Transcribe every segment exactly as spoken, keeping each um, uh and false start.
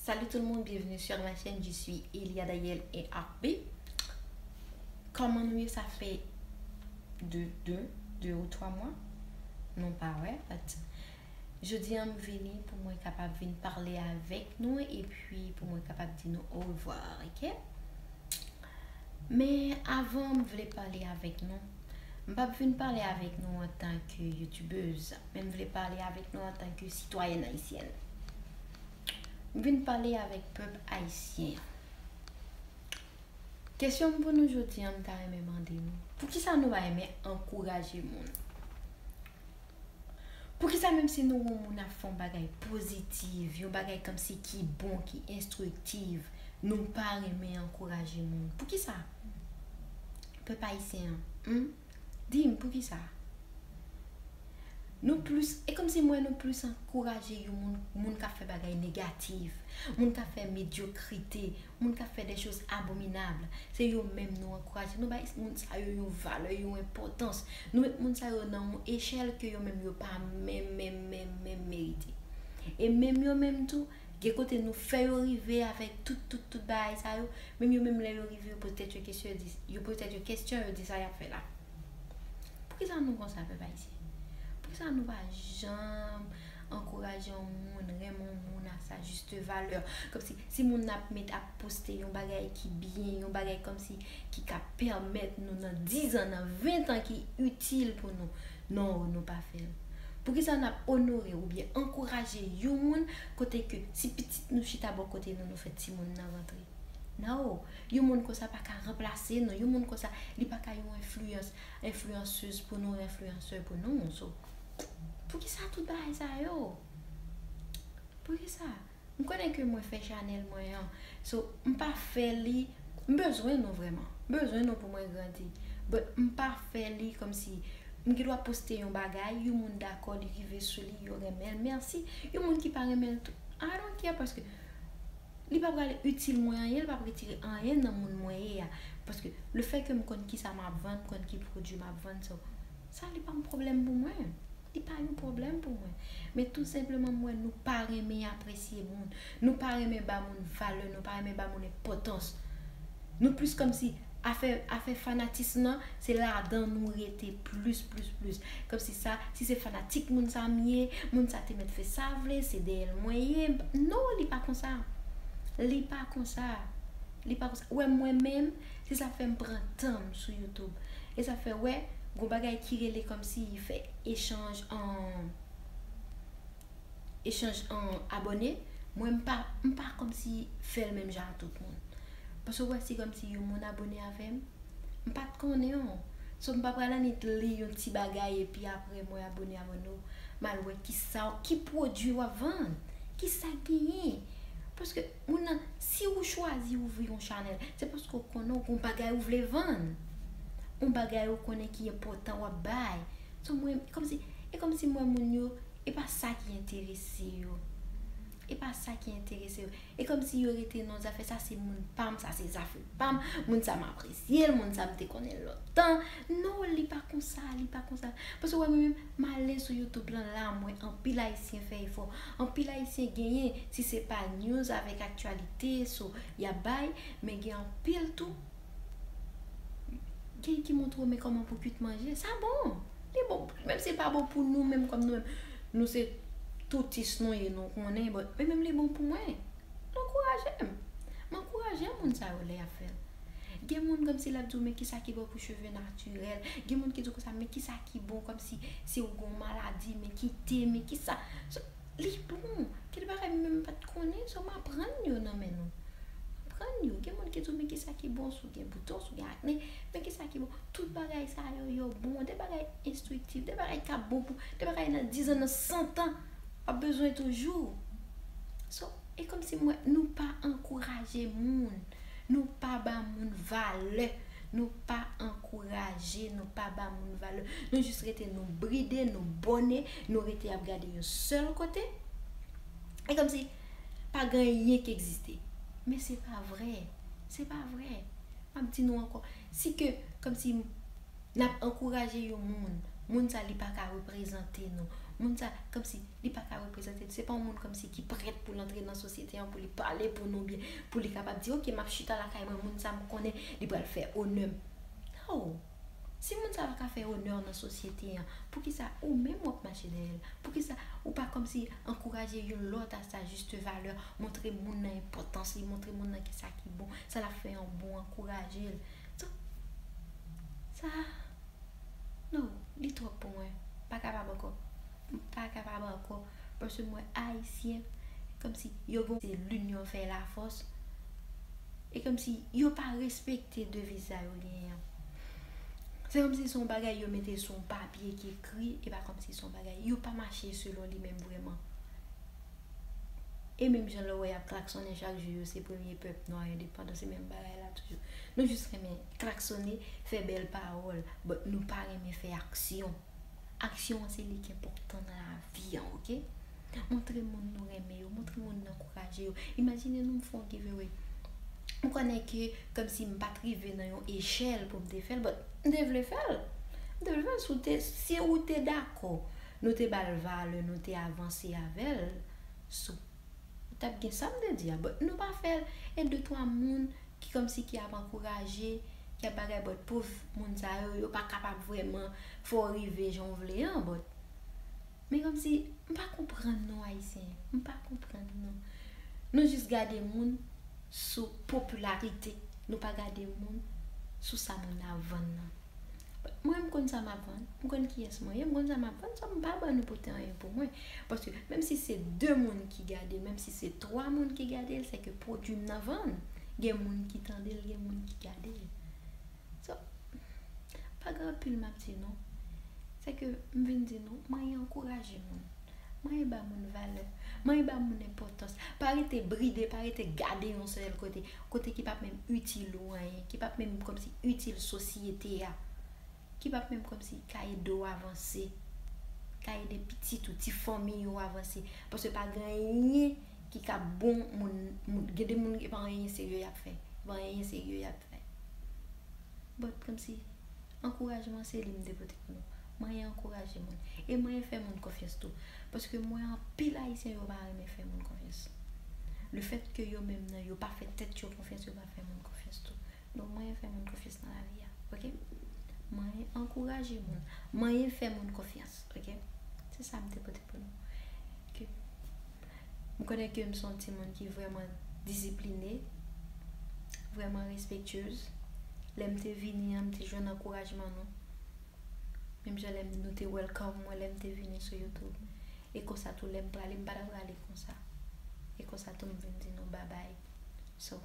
Salut tout le monde, bienvenue sur ma chaîne, je suis Elia Dayel et R B. Kòman nou ye? Sa fè de, de, de ou twa mwa nou pa wè, but jodi a m vini pou mwen kapab vin pale avèk nou epi pou mwen kapab di nou orevwa, ok? Men avan m vle pale avèk nou, m p ap vin pale avèk nou antanke youtubèz, men m vle pale avèk nou antanke sitwayèn ayisyèn. M vin pale avèk pèp ayisyen an. Kesyon m pou nou jodi a, m ta renmen mande nou, poukisa nou pa renmen ankouraje moun? Poukisa menm si nou wè yon moun ap fè yon bagay pozitif, yon bagay kòmsi ki bon, ki enstriktif, nou pa renmen ankouraje moun? Poukisa? Pèp ayisyen an, hmm? Di m, poukisa? Nou plis, e kòmsi m wè nou plis ankouraje yon moun, moun k ap fè bagay negatif, moun k ap fè medyokrite, moun k ap fè de choz abominab. Se yo menm nou ankouraje. Nou bay moun sa yo yon valè, yon enpòtans. Nou met moun sa yo nan yon echèl ke yo menm yo pa menm, menm, menm, menm merite. E menm yo menm tou, gen kote nou fè yo rive avèk tout, tout, tout bagay sa yo. Menm yo menm lè yo rive, yo poze tèt yo kesyon, yo di, yo poze tèt yo kesyon, yo di sa y ap fè la. Poukisa nou konsa, pèp ayisyen? Poukisa nou pa janm ankouraje yon moun, renmen yon moun a sa juste valeur? Kòmsi, si moun nan ap met, ap poste yon bagay ki byen, yon bagay kòmsi ki ka pèmèt nou nan diz an, nan ven an ki itil pou nou, non, nou pa fè l. Poukisa n ap onore oubyen ankouraje yon moun kote ke si pitit nou chita bò kote nou, nou fè timoun nan rantre? Non, yon moun konsa pa ka ranplase nou, yon moun konsa, li pa ka yon enfliyans, enfliyansèz pou nou, enfliyansè pou nou. So, poukisa tout bagay sa yo? Poukisa? M konnen ke mwen fè chanèl mwen an. So, m pa fè li, m bezwen nou vrèman. M bezwen nou pou mwen grandi. But m pa fè li kòmsi m gen dwa poste yon bagay, yon moun dakò, li rive sou li, yo renmen l, mèsi. Yon moun ki pa renmen l tou, I don't care, paske li pa pral itil mwen anyen, li pa pral retire anyen nan moun mwen ye a. Paske lefètke m konn kisa m ap vann, m konn ki pwodui m ap vann, so, sa li pa yon pwoblèm pou mwen. Li pa yon pwoblèm pou mwen. Men tou senpleman, m wè nou pa renmen apresye moun. Nou pa renmen ba moun valè, nou pa renmen ba moun enpòtans. Nou plis kòmsi afè, afè fanatism nan, se ladan nou rete plis, plis, plis. Kòmsi sa, si se fanatik moun sa m ye, moun sa te mèt fè sa vle, se dèyè l mwen ye. Non, li pa konsa. Li pa konsa. Li pa konsa. Ou wè mwen menm, se sa fè m pran tan m sou YouTube. E sa fè, wè, gon bagay ki rele kòmsi fè echanj an, echanj an abòne, mwen m pa, m pa kòmsi fè l menm jan a tout moun. Paske w wè, si kòmsi yon moun abòne avè m, m pa t konnen w. So, m pa pral annik li yon ti bagay epi apre mwen abòne avè w, m al wè kisa, ki pwodui w ap vann, kisa k genyen. Paske moun nan, si ou chwazi ouvri yon chanèl, se paske w konnen w gon bagay ou vle vann. Yon bagay ou konnen ki enpòtan w ap bay. So, mwen, kòmsi, e kòmsi m wè moun yo, e pa sa ki enterese yo. E pa sa ki enterese yo. E kòmsi yo rete nan zafè sa, se moun pa m, sa se zafè pa m, moun sa m apresye l, moun sa m te konnen l lontan. Non, li pa konsa, li pa konsa. Paske w wè mwen menm, m ale sou YouTube lan la, m wè anpil ayisyen fè efò. Anpil ayisyen genyen, si se pa news avèk aktyalite, so, y ap bay, men gen anpil tou, gen ki montre w men kòman pou kwit manje. Sa bon. Li bon. Menm si l pa bon pou nou menm kòm nou menm. Nou se toutis nou ye, nou konnen, but men menm li bon pou mwen. M ankouraje m. M ankouraje moun sa yo lè y ap fè l. Gen moun kòmsi l ap di w, men kisa ki bon pou cheve natirèl. Gen moun ki di w konsa, men kisa ki bon kòmsi si w gon maladi, men kite, men kisa. So, li bon. Gen de bagay mwen menm m pa t konnen, so m aprann yo nan men nou. M aprann yo. Gen moun ki di w, men kisa ki bon si w gen bouton, si w gen akne, men kisa ki bon. Tout bagay sa yo, yo bon. De bagay enstriktif, de bagay k ap bon pou, de bagay nan diz an, nan san an, w ap bezwen toujou. So, e kòmsi mwen, nou pa ankouraje moun. Nou pa ba moun valè. Nou pa ankouraje, nou pa ba moun valè. Nou jis rete, nou bride, nou bòne, nou rete ap gade yon sèl kote. E kòmsi pa gen anyen ki egziste. Men se pa vre. Se pa vre. M ap di nou ankò. Si ke, kòmsi n ap ankouraje yon moun, Moun sa li pa ka reprezante nou. Moun sa, kòmsi, li pa ka reprezante nou. Se pa yon moun kòmsi ki prèt pou l antre nan sosyete an, pou li pale pou nou byen, pou li kapab di, "Ok, m ap chita lakay mwen, moun sa m konnen, li pral fè onè m." No! Si moun sa pa ka fè onè nan sosyete an, poukisa ou menm w ap mache dèyè l? Poukisa ou pa kòmsi ankouraje yon lòt a sa juste valeur, montre moun nan enpòtans li, montre moun nan ki sa ki bon, sa l ap fè an bon, ankouraje l. So, sa, no, li twòp pou mwen. Pa kapab ankò. M pa kapab ankò. Paske m wè Ayisyen, kòmsi yo gon se l'union fait la force. E kòmsi yo pa respekte deviz sa yo genyen an. Se kòmsi se yon bagay yo mete sou yon papye ki ekri, e pa kòmsi se yon bagay. Yo pa mache selon li menm vrèman. E menm jan lè w wè y ap klaksonnen chak jou, yo se premye pèp nwa endepandan, se menm bagay la toujou. Nou jis renmen klaksonnen, fè bèl pawòl, but nou pa renmen fè aksyon. Aksyon an se li ki enpòtan nan lavi an, oke? Montre moun nou renmen yo, montre moun nou ankouraje yo. Imajine nou m fè yon giveaway. M konnen ke kòmsi m pa t rive nan yon echèl pou m te fè l, but m te vle fè l. M te vle fè l. Si w te, si ou te dakò, nou te ba l valè, nou te avanse avè l, so, ou t ap gen sa m te di a, but nou pa fè l. E de twa moun ki kòmsi ki ap ankouraje, ki ap bagay, but pòv moun sa yo, yo pa kapab vrèman fè w rive jan w vle an, but men kòmsi, m pa konprann nou Ayisyen, m pa konprann nou. Nou jis gade moun sou popilarite, nou pa gade moun sou sa moun nan ap vann nan. Mwen, m konn sa m ap vann, m konn kiyès mwen ye, m konn sa m ap vann, so m pa ban nou pote anyen pou mwen. Paske menm si se de moun ki gade l, menm si se twa moun ki gade l, se ke pwodui m nan vann. Gen moun ki tande l, gen moun ki gade l. So, pa gen anpil m ap di non. Se ke m vin di nou, manyen ankouraje moun. Manyen ba moun valè. Manyen ba moun enpòtans. Pa rete bride, pa rete gade yon sèl kote. Kote ki p ap menm itil ou anyen, ki p ap menm kòmsi itil sosyete a. Ki p ap menm kòmsi ka ede w avanse. Ka ede pitit ou, ti fanmi ou avanse. Paske pa gen anyen ki ka bon moun, moun, gen de moun ki pa anyen serye y ap fè. Pa anyen serye y ap fè. But kòmsi, ankourajman se li m te pote pou nou. Manyen ankouraje moun. E manyen fè moun konfyans tou. Paske m wè anpil Ayisyen yo pa renmen fè moun konfyans. Le fait que yo menm nan, yo pa fè tèt yo konfyans, yo pa fè moun konfyans tou. Donk, manyen fè moun konfyans nan lavi a, oke? Manyen ankouraje moun. Manyen fè moun konfyans, oke? Se sa m te pote pou nou. Ke m konnen ke m se yon timoun ki vrèman disipline, vrèman respektyez. Lè m te vini an, m te jwenn ankourajman nou. Menm jan lè m, nou te welcome mwen lè m te vini sou YouTube. E konsa tou lè m prale, m pa ta prale konsa. E konsa tou m vin di nou babay. So,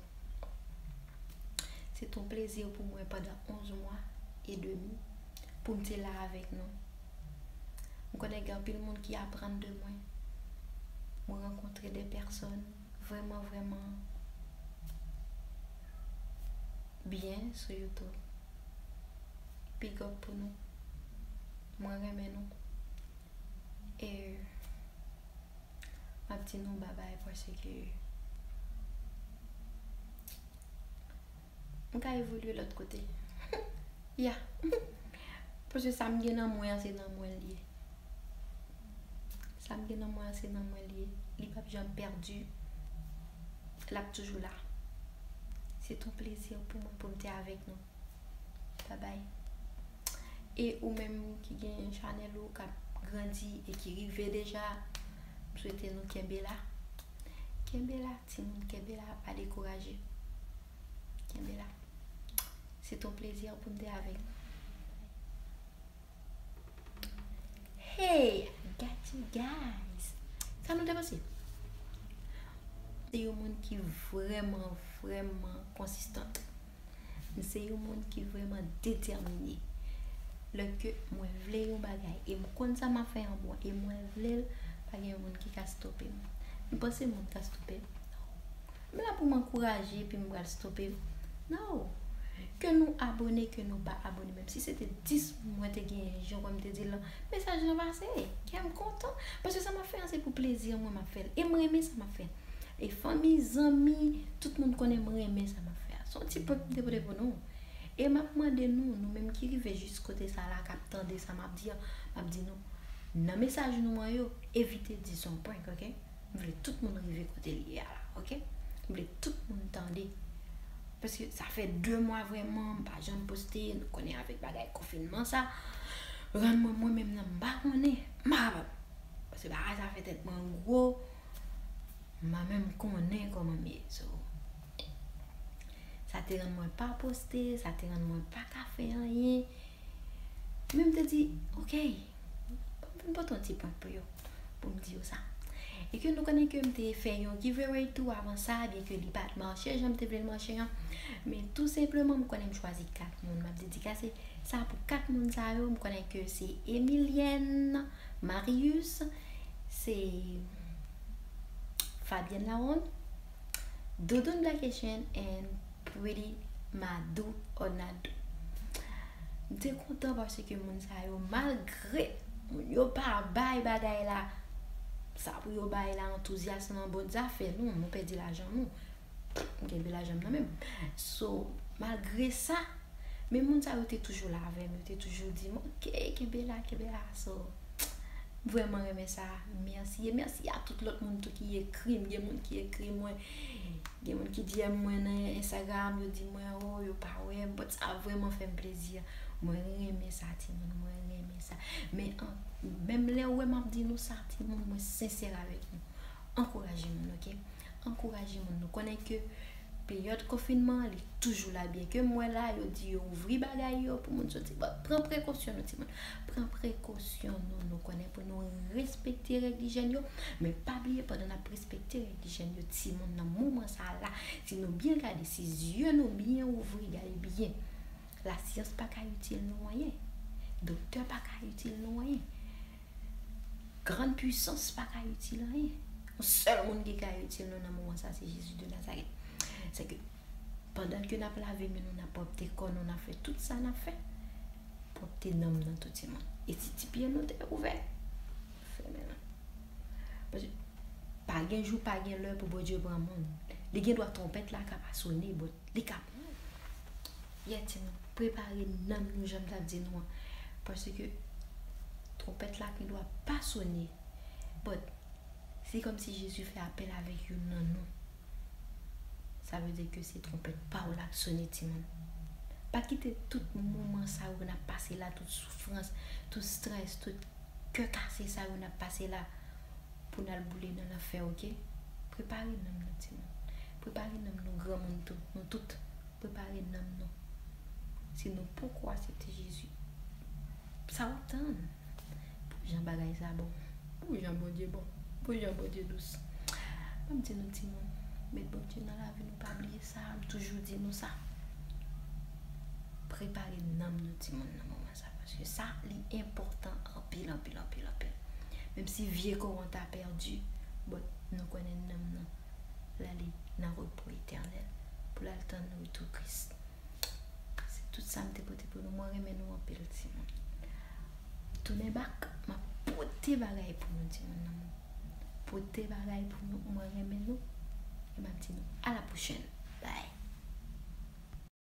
se t yon plezi pou mwen pandan onz mwa e demi pou m te la avèk nou. M konnen gen anpil moun ki aprann de mwen. Mwen rankontre de pèsòn vrèman, vrèman byen sou YouTube. Big up pou nou. Mwen renmen nou. E m ap di nou babay paske m ka evolye lòt kote. Ya. Paske sa m gen nan mwen an, se nan mwen l ye. Sa m gen nan mwen an, se nan mwen l ye. Li p ap janm pèdi. L ap toujou la. Se t yon plezi pou mwen pou m te avèk nou. Babay. E ou menm ki gen chanèl ou k ap grandi e ki rive deja, m swete nou kenbe la. Kenbe la, timoun, kenbe la, pa dekouraje. Kenbe la. Se t yon plezi pou m te avèk nou. Hey, I got you guys. Sa nou te panse? Se yon moun ki vrèman, vrèman konsistan. M se yon moun ki vrèman detèmine. Lè ke mwen vle yon bagay e m konn sa m ap fè an bon e mwen vle l, pa gen yon moun ki ka stope m. M panse moun ka stope m? Non. M la pou m ankouraje epi m pral stope m? Non. Ke nou abone, ke nou pa abone, menm si se te dis moun mwen te genyen, jan mwen te di l lan, mesaj lan pase. Kè m kontan. Paske sa m ap fè an se pou plezi mwen m ap fè l. E m renmen sa m ap fè. E fanmi, zanmi, tout moun konnen m renmen sa m ap fè a. Se yon ti prank m te pote pou nou. E m ap mande nou, nou menm ki rive jis kote sa la, k ap tande sa m ap di an, m ap di nou, nan mesaj nou an yo, evite di se yon prank, oke? M vle tout moun rive kote l ye a la, oke? M vle tout moun tande. Paske sa fè de mwa vrèman, m pa janm poste, nou konnen avèk bagay konfinman sa, rann mwen, mwen menm nan, m pa konnen, m pa kapab. Paske bagay sa fè tèt mwen gwo, mwen menm konnen kòman m ye. So, sa te rann mwen pa poste, sa te rann mwen pa ka fè anyen. Men m te di, oke, ban m vin pote yon ti prank pou yo, pou m di yo sa. E ke nou konnen ke m te fè yon giveaway tou avan sa, byen ke li pa t mache jan m te vle l mache an. Men tou senpleman, m konnen m chwazi kat moun. M ap dedikase sa pou kat moun sa yo. M konnen ke se Emilienne Marius, se Fabienne Laronde, Doudoune Black Haitian and Pretty Madou Onado. M te kontan paske moun sa yo, malgre moun yo pa bay bagay la, sa pou yo bay la, antouzyasm lan, bon zafè, nou, nou pèdi lajan nou. M kenbe lajan m nan men m. So, malgre sa, men moun sa yo te toujou la avè m, yo te toujou di m, oke, kenbe la, kenbe la. So, m vrèman renmen sa. Mèsi. E mèsi a tout lòt moun tou ki ekri m. Gen moun ki ekri mwen. Gen moun ki D M mwen nan Instagram, yo di mwen, o, yo pa wè m. But sa vrèman fè m plezi. Mwen renmen sa, timoun. Mwen renmen sa. Men an, menm lè w wè m ap di nou sa, timoun, mwen sensè avèk nou. Ankouraje moun, oke? Ankouraje moun. Nou konnen ke peryòd konfinman an, li toujou la. Byen ke m wè la, yo di yo ouvri bagay yo pou moun soti. But pran prekosyon nou, timoun. Pran prekosyon nou. Nou konnen pou nou respekte règ ijyèn yo. Men pa bliye, pandan n ap respekte règ ijyèn yo, timoun, nan moman sa la, si nou byen gade, si zye nou byen ouvri, gade byen, lasyans pa ka itil nou anyen. Doktè pa ka itil nou anyen. Grann pwisans pa ka itil anyen. Yon sèl moun ki ka itil nou nan moman sa, se Jezi de Nazarèt. Se ke pandan ke n ap lave men nou, n ap pwòpte kò nou, n ap fè tout sa n ap fè, pwòpte nanm nan tou, timoun. E si ti pye nou te ouvè, fèmen l. Paske pa gen jou, pa gen lè pou Bondye pran moun. Li gen dwa twonpèt la ka pa sone, but li ka pran. Yeah, timoun, prepare nanm nou, jan m t ap di nou an. Paske twonpèt la gen dwa pa sone, but se kòmsi Jezi fè apèl avèk youn nan nou. Sa vle di ke se twonpèt pa w l ap sone, timoun. Pa kite tout moman sa yo n ap pase la, tout soufrans, tout strès, tout kè kase sa yo n ap pase la, pou n al boule nan lanfè, oke? Prepare nanm nou, timoun. Prepare nanm nou, granmoun tou, nou tout. Prepare nanm nou. Si nou poko aksepte Jezi, sa w ap tann? Pou jan bagay sa bon. Pou jan Bondye bon. Pou jan Bondye dous. Ban m di nou, timoun, met Bondye nan lavi nou, pa bliye sa. M toujou di nou sa. Prepare nanm nou, timoun, nan moman sa. Paske sa, li enpòtan anpil, anpil, anpil, anpil. Menm si vye kò an ta pèdi, but nou konnen nanm nan, l ale nan repo etènèl pou l al tann retou Kris. Se tout sa m te pote pou nou. Mwen renmen nou anpil, timoun. Tounen bak, m ap pote bagay pou nou, timoun nan mwen. Pote bagay pou nou, mwen renmen nou. E m ap di nou, a la pwochèn.